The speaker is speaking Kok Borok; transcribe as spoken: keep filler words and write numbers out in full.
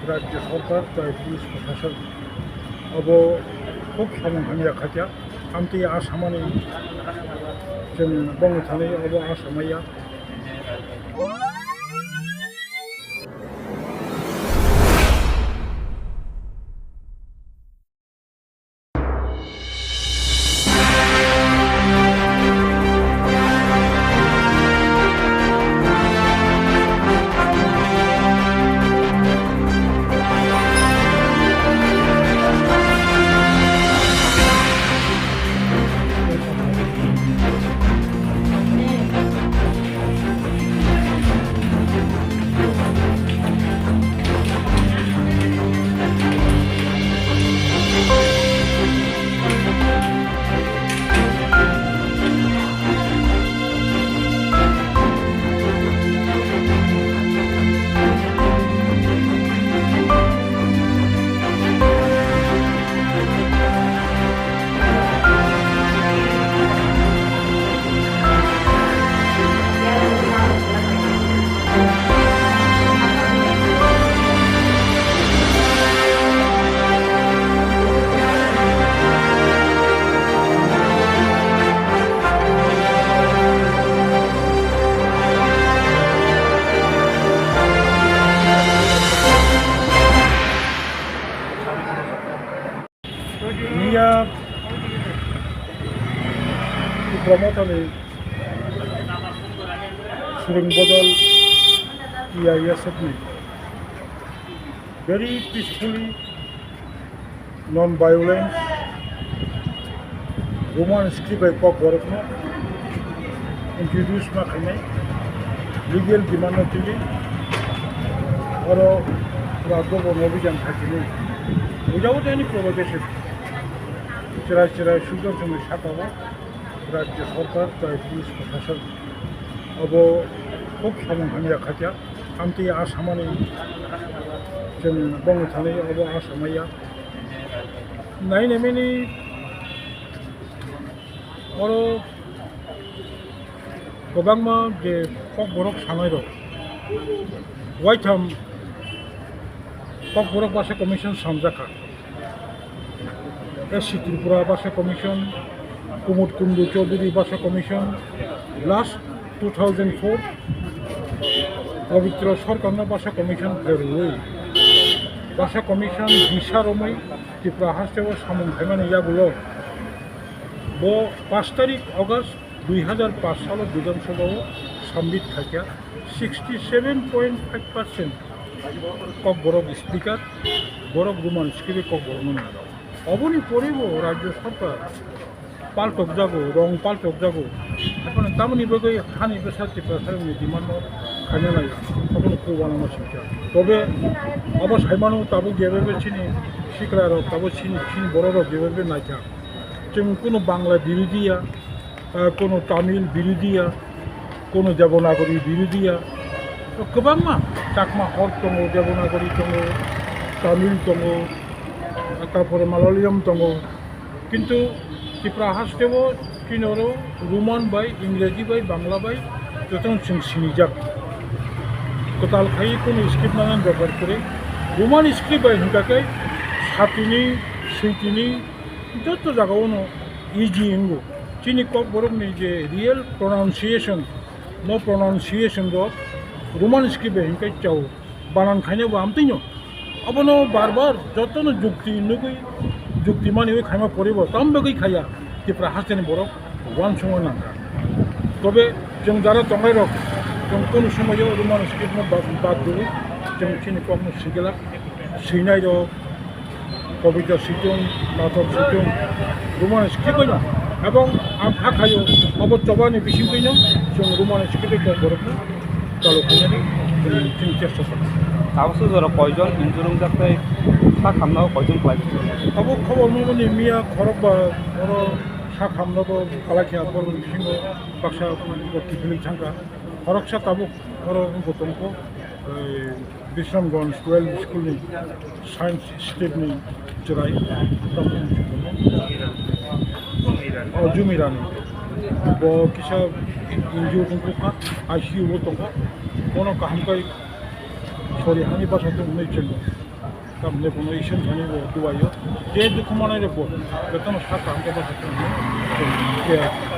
Rajya Sarkar tei Police Proshashan abo khub samung hamya khaikha. Amtwi a samani chwng bongni thani abo a samaya. Miya Tipra Mothani Suring Bodol T I S F ni very peacefully, non-violence, Roman script bai Kokborok no introduce ma khainai, legal demand no twiwi oro pura gobon obhijan khaikhinai without any provocation. Chwrai chwrai sujok songni saka o Rajya Sarkar tei Police Proshashan abo khub samung hamya khaikha. Amtwi a samani chwng bongni thani abo a samaya. Nainamani oro kwbangma je Kokborok sanairok, waitham Kokborok Basa Commission sanjakha. S C Tripura Basa Commission, Kumud Kundu Chaudhary Basa Commission, last two thousand four Pabitra Sarkarno Basa Commission khlai rwui, Basa Commission bisa romwi Tripura hasteo samung khaimani yagulo bo pash tarik August dui hazar pash salo Bidhan Sabhao submit khaikha, sixty seven point five percent Kokborok speaker, borok Roman script Kokborok no nangkha. Oboni poribo Rajya Sarkar paltok jago, rong paltok jago. Ekhon tamoni bagwi hani bwsa Tripura sarkar ni demand no khaina nai, obono kok wanama singkha. Tobe abo saimano tabuk jebebe chini sikla rok, tabuk chini, chini borok rok jebebe naikha. Chwng kunu Bangla birodhiya, ah, kunu Tamil birodhiya, kunu Devanagari birodhiya. To kwbangma Chakma hor tongo, Devanagari tongo, Tamil tongo, ah, tarpore Malayalam tongo. Kintu Tripura hasteo chini oro Roman bai, Ingreji bai, Bangla bai jotono chwng sinijak. Kwtal khai kunu script nangani dorkar kwrwi. Roman script bai hwnkha khe satini, switini, joto jagao no easy wngo. Chini Kokborokni je real pronunciation, no pronunciation rok Roman script bai hwnkhe chao. Banan khaina bo amtwino. Abono bar bar jotono jukti nugwi, jukti maniwi khaima poribo, tam bagwi khaya. Tripura hasteni borok uansukma nangkha. Tobe chwng jara tongnai rok, chwng kunu somoio Roman script no bad, bad rwui, chwng chini kokno swigwlak, swinai rok, kobita switung, natok switung, Roman script bai no. Ebong ang kha khaio, obo chobani bisingtwino chwng Roman script bai kok borokno chalo khainani chini chesta kha. Tabukso jora koijon injure wngjak tei sak hamnao koijon kwlai? Tabuk khobor mwnani miya khorokba oro sak hamno bo kwlai kha, borokni bisingo baksa bo kiphilwi thangkha. Khoroksa tabuk oro wngkha tongkho, ei, Bishramganj twelve school ni science stream ni chwrai, o Jumi Rani. Bo kisa injure wngkha, I C U o tongkha. Bono kaham khe sori hani basa tong hwnwi chengkha. Kam ne bono isen thani bo duayo. Je dukhu manai rok bo. Jotono sa kaham khe basa thani.